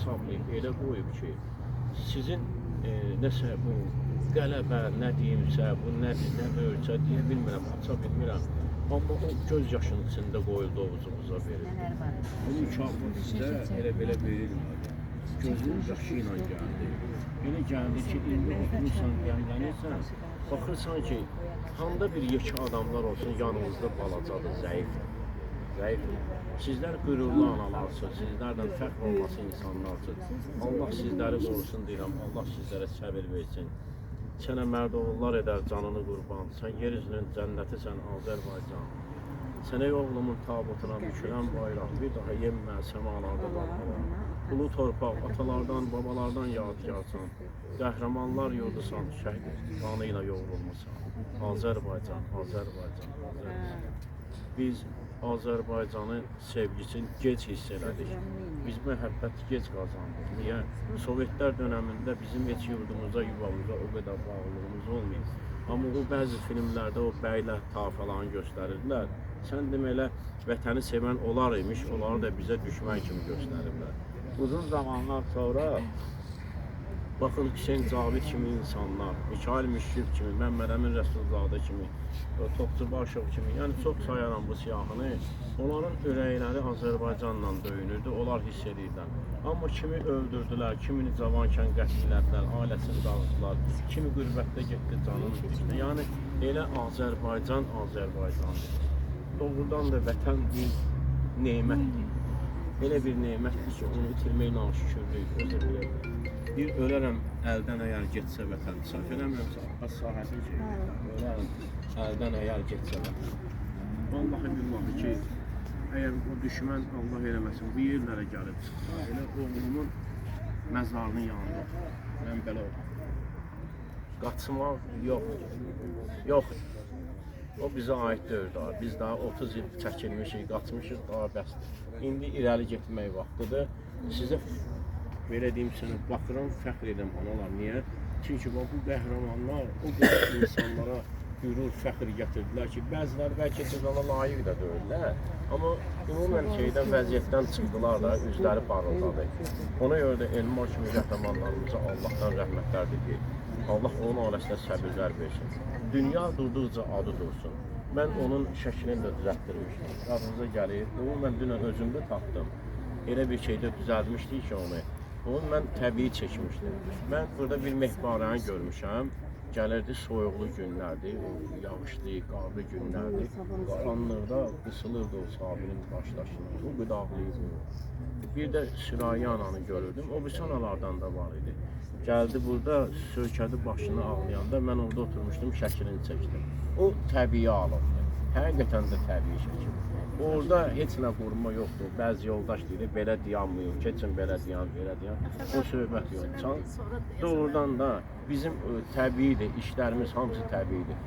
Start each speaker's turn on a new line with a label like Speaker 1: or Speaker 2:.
Speaker 1: hesablayıb, elə qoyub ki, sizin nəsə bu qələbə, nə deyimsə, bu nədir, nə böyüksə deyə bilmirəm, aça bilmirəm. Amma o göz yaşının içində qoyuldu ovuzumuza verildi. Bu mükafat sizə elə belə verilmədi. Gözünün yaşı ilə gəldi. Elə gəldi ki, indi oturursan, qəmlənirsən, baxırsan ki, handa bir yekə adamlar olsun, yanınızda balacadır, zəifdir. Zəifdir. Sizlər qürurlu analarsınız, sizlərlə fəxr olması insanlarsınız. Allah sizləri qorusun deyirəm, Allah sizlərə səbir versin. Sənə mərd oğullar edər canını qurban. Sən yer üzünün cənnətisən Azərbaycan. Sənə oğlumun tabutuna bükülən bayraq bir daha yenmə səmalarda dalğalar. Ulu torpaq atalardan, babalardan yadigarsan. Qəhrəmanlar yurdusan, şəhid qanı ilə yoğrulmusan. Azərbaycan, Azərbaycan, Azərbaycan. Biz Azərbaycanın sevgisini gec hiss elədik. Biz məhəbbəti gec qazandıq. Niyə? Sovetlər dönəmində bizim heç yurdumuza, yuvamıza o qədər bağlılığımız olmayıb. Amma o bəzi filmlərdə o bəylər tayfalarını göstərirdilər. Sən demə elə vətəni sevən olar imiş, onları da bizə düşmən kimi göstəriblər.
Speaker 2: Uzun zamanlar sonra
Speaker 1: Baxın Hüseyn Cavid kimi insanlar, Mikail Müşfik kimi, Məmməd Əmin Rəsulzadə kimi, Topçubaşov kimi, yəni çox sayaram bu siyahını. Onların ürəkləri Azərbaycanla döyünürdü, onlar hiss edirdilər. Amma kimi öldürdülər, kimini cavankən qətl elədilər, ailəsini dağıtdılar, kimi qürbətdə getdi, canını itirdi. Yəni elə Azərbaycan Azərbaycandır. Doğrudan da vətən bir nemətdir. Elə bir nemətdir ki, onu itirmək naşükürlük, özür diləyirəm. Bir ölərəm əldən əgər getsə vətən. Səhv eləmirəmsə Abbas sahəsi ki, ölərəm əldən əgər getsə vətən. Vallahi billahi ki, əgər o düşmən Allah eləməsin bu yerlərə gəlib çıxsa, elə oğlumun məzarının yanında oturar. Mən belə otururam. Qaçmaq yoxdur. Yox. O bizə aid deyil daha. Biz daha 30 il çəkilmişik, qaçmışıq, daha bəsdir. İndi irəli getmək vaxtıdır. Sizə belə deyim sənə, baxıram, fəxr edirəm analar. Niyə? Çünki bax, bu qəhrəmanlar o qədər insanlara qürur, fəxr gətirdilər ki, bəziləri bəlkə cəzala layiq də deyildilər. Amma ümumən şeydən, vəziyyətdən çıxdılar da, üzləri parıldadı. Ona görə də Elmar kimi qəhrəmanlarımıza Allahdan rəhmətlər diləyir. Allah onun ailəsinə səbirlər versin. Dünya durduqca adı dursun. Mən onun şəklini də düzəltdirmişdim. Yadınıza gəlir. Bunu mən dünən özümdə tapdım. Elə bir şeydə düzəltmişdik ki onu. Onu mən təbii çəkmişdim. Mən burada bir mehbarəni görmüşəm. Gəlirdi soyuqlu günlərdir, o yağışlı, qarlı günlərdir. Qaranlıqda qısılırdı o Sabirin başdaşına. O qədər ağlayırdı. Bir də Süreyya ananı görürdüm. O birisi analardan da var idi. Gəldi burada söykədi başını ağlayanda mən orada oturmuşdum, şəklini çəkdim. O təbii alındı. Həqiqətən də təbii şəkil. Orada heç nə qurma yoxdur. Bəzi yoldaş deyir, belə dayanmıyor, keçin belə dayan, belə dayan. O söhbət yoxdur. Doğrudan da bizim təbiidir, işlərimiz hamısı təbiidir.